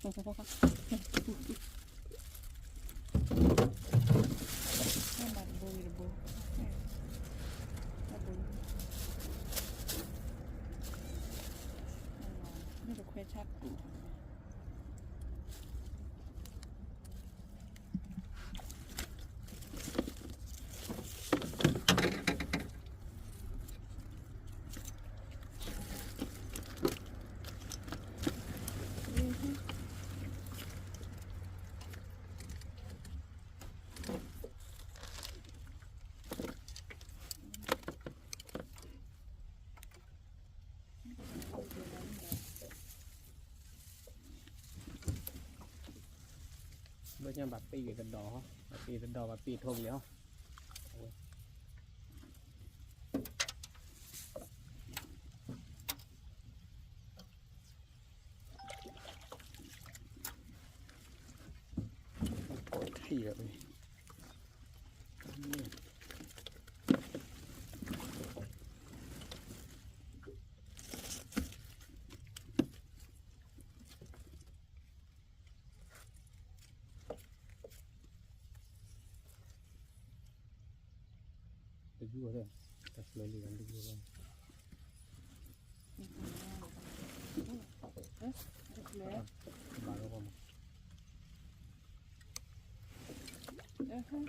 မၤတဘိဂ့ၤတဘိ, တဘိ, ဆၣ်ကူး ဘၣ်ညါဘၣ်ပ့ၢ်တဒီးဟီ, ဘၣ်ပ့ၢ်တဒီး ဘၣ်ပ့ၢ်ထိၣ်ကလံၤဟီ. တယူၢ်ဝဲ, တဖျၢၣ်လံတယူၢ်ဝဲ, ဘၣ်လီၤမး, ခံဘိလွံၢ်ဘိ, ခံဘိလွံၢ်ဘိ, ဘၣ်ခီၣ်ဖံးထ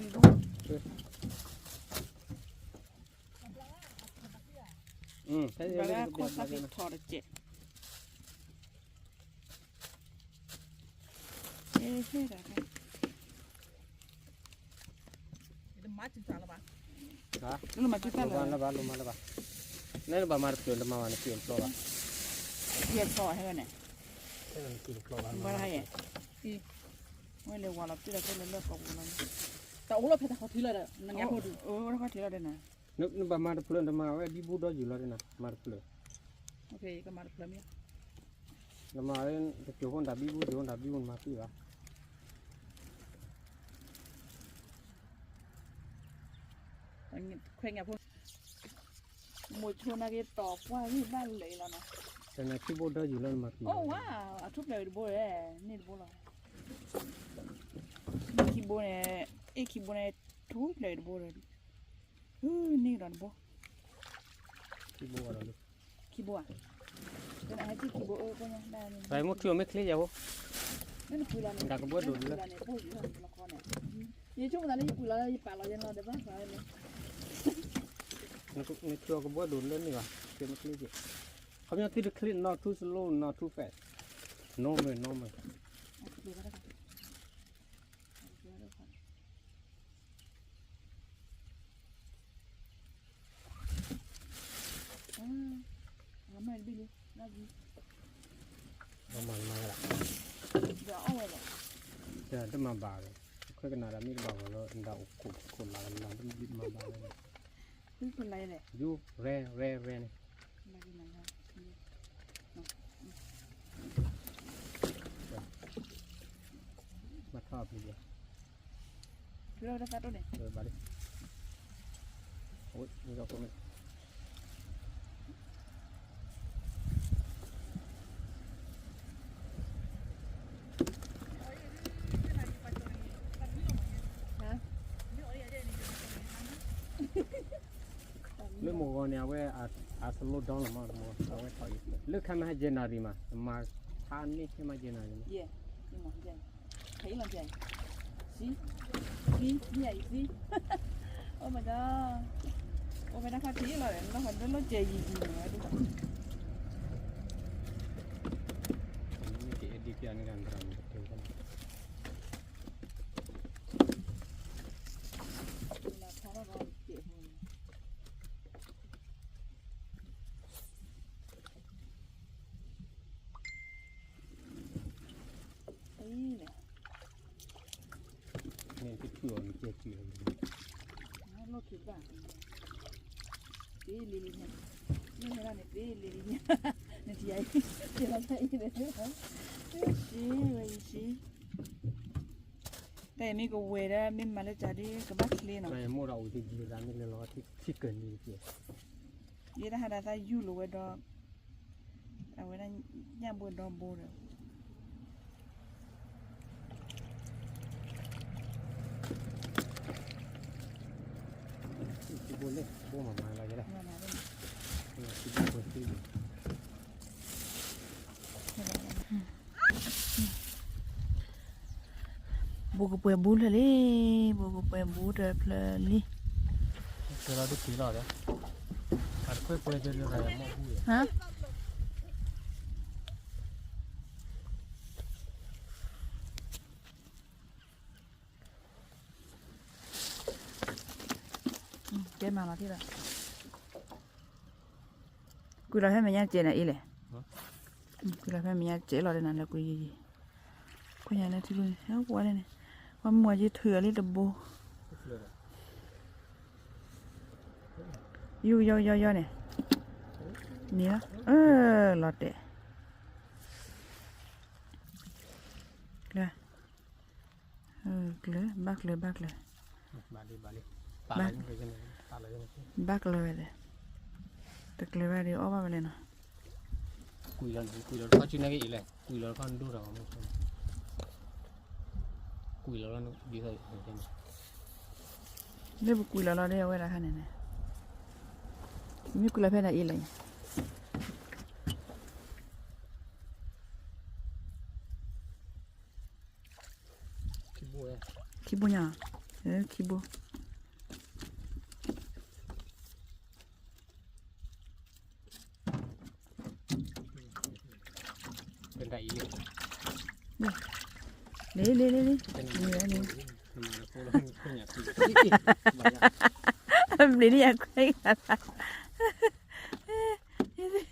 ီၣ်တကဲး, လၢမၤကံသၣ်လၢၤဘၣ်, လၢမၤလၢၤဘၣ်, နဘၣ်မၤတဖျၢၣ် နမၤဘၣ်နက့ၤတဖျီဘၣ်, ယဲၢ်ဖျီဘၣ်ဟဲဝဲန့ၣ်, ဘၣ်ယဲၢ်, ဝဲလဲၤဝၤလီၤပျံၤလီၤကဲလၢလၢကီၢ်ပူၤလီၤ, တၢ်အိၣ်လီၤဖဲတၢ်ခီၣ်ထံးလီၤဒီး နညါဖိဒူၣ်, အိၣ်တၢ်ခီၣ်ထံးလီၤဒီးနၤ, နဘၣ်မၤတဖျၢၣ် နမၤဝဲဒံဘူဒီယုၢ်လီၤဒီးနၤ မၤတဖျၢၣ်, နမၤဝဲတစိၤဖိတၢ်ဘံဘူ တစိၤတၢ်ဘံဘူ နမၤပံဘၣ် ခွဲညါဖိ, မိၤဆိနာ်က့ၤတီၢ်ပှၢ်ဂံၢ်ဘၣ်လၢာ်လီၤနီၤ, တနၤခံဘိဒီယုၢ်လီၤနမၤပံ, အိၣ်ဝါ, အထူၣ်ဖျဲးဝံၤတဘိဒီး, န့ၣ်တဘိလီၤ, ခံဘိန့ၣ်, အ့ၣ်ခံဘိန့ၣ်, ထူၣ်ဖျဲးဝံၤတဘိဒီး, န့ၣ်ဒီးတဘိ, ခံဘိဒီး ခံဘိဧါ, တနၤဟဲက့ၤခံဘိအၢကိးညါ, မိၢ်ထူမ့ၢ်ချ့ယၤဖိ, မ့ၢ်နပှ့ၤလီၤန့ၣ်, ဒၣ်ကဘှဲဒိၣ်လၢ, ယဆိကမိၣ်သးလၢယပှ့ၤလီၤလၢယပာ်လီၤယဲလီၤဒီးဘၣ်, နချုးအကဘှဲဒိၣ်လၢန့ၣ်ဘၣ်, မ့ၢ်ချ့က့ၤ, ခီပညီသုတချ့ not too slow, not too fast, normal, normal, မၤမၤဝဲဒၣ်, တမၤဘၣ်ဒီး, ခွဲကနၣ်ဒၣ်မ့ၢ်တဘၣ်ဂီၤလၢ နဒၣ်အိၣ်ခိၣ်ခိၣ်လၢ်လၢ် တမၤဘၣ်လၢ, ယူၤ ရဲ ရဲ ရဲန့ၣ်, မၤထီၣ်အပျံၤယဲ, ဘၣ်လံ, အဝဲ, လၢမုၢ်ဂီၤန့ၣ် အဝဲအ slow down လီၤမး, အဝဲထီၣ်အံၤ လၢခဲမဟဲ January မး, မၤထါန့ၢ်ခဲမဟဲ January မး, ယဲၢ်, ယဲၢ်, သံ, သံ, ယဲၢ်အံၤသံ, Oh my god, အိၣ်ဖဲတၢ်ခီၣ်ထံးလီၤဒီး လီၤဃီလၢလီၢ်ကဲၤယံၤယံၤန့ၣ်ဝဲဒၣ်, မ့ၢ်ကအဲၣ်ဒိးပျးန့ၢ်တၢ်န့ၣ် န့ၣ်တထူၣ်အီၤန့ၣ် ကဲက့ၤအီၤ, လီၢ်ခံဘၣ်, သ့လံလံညါ, မ့ၢ်ဟဲဒၣ်န့ၣ် သ့လံလံညါ, နထံၣ်အံၤ, သ့လီၤတၢ်အံၤဒီး, ယံၤ, ယံၤ, တၢ်အံၤမ့ၢ်ကဝဲၤဒီး မ့ၢ်မၤလၢကၢ်ဒ်ကဘၣ်ချ့နီၤ, မ့ၢ်အိၣ်ဒီးအိၣ်သ့ၣ်ယံၤလၢမ့ၢ်လၢလီၤထံကၢၢ်နံၤတက့ၢ်, ယဲဒၣ်ဟးဒၣ်သးယူၢ်လိာ်ဝဲဒီး, အဝဲဒၣ်ညၣ်ဘိဒီဘိဒီး, ဘိကပှဲၤဘူဖျၢၣ်လံ, ဘိကပှဲၤဘူတဖျၢၣ်လံ. ဟါ ကဲမၤလီၤထံၣ်လီၤ, ကွံာ်လီၤဖဲမဲာ်ညါစဲးနၤအံၤလဲၣ်, ကွံာ်လီၤဖဲမဲာ်ညါစဲးလီၤဒီးနၤလၢကွံာ်ယံၤယံၤ, ခွဲညါလၢထံလူန့ၣ် ဟဲဝဲလဲၣ်န့ၣ်, ပှၤမုၢ်ဝါက့ထုးအီၤလံတဘိ, ယူယီယီယီန့ၣ်, န့ၣ်လီၤ, လီၤတဲာ် ကျၢၤ, ကျၢၤ, ဘၣ်ကျၢၤ ဘၣ်ကျၢၤ, ဘၣ်ကျၢၤဝဲဒီး, တကျၢၤဘၣ်ဒီးအီၣ်ဘၣ်ဝဲလဲၣ်နီၤ, ကွံာ်လီၤ, ကွံာ်လီၤတခီဆူညါက့အံၤလဲၣ်, ကွံာ်လီၤတခီဒိၣ်ထီၣ်, ကွံာ်လီၤလီၤ, မ့ၢ်ပကွံာ်လီၤလီၤဒီးအဝဲဒၣ်ခါန့ၣ်န့ၣ်, မ့ၢ်ကွံာ်လီၤဖဲဒၣ်အံၤလဲၣ် ခံဘိညါ, ခံဘိ, လ့လ့လ့လ့, န့ၣ်, ဘျ့ဒ်ယၤခွဲးဂၤလၢ်, တၢ်လၢ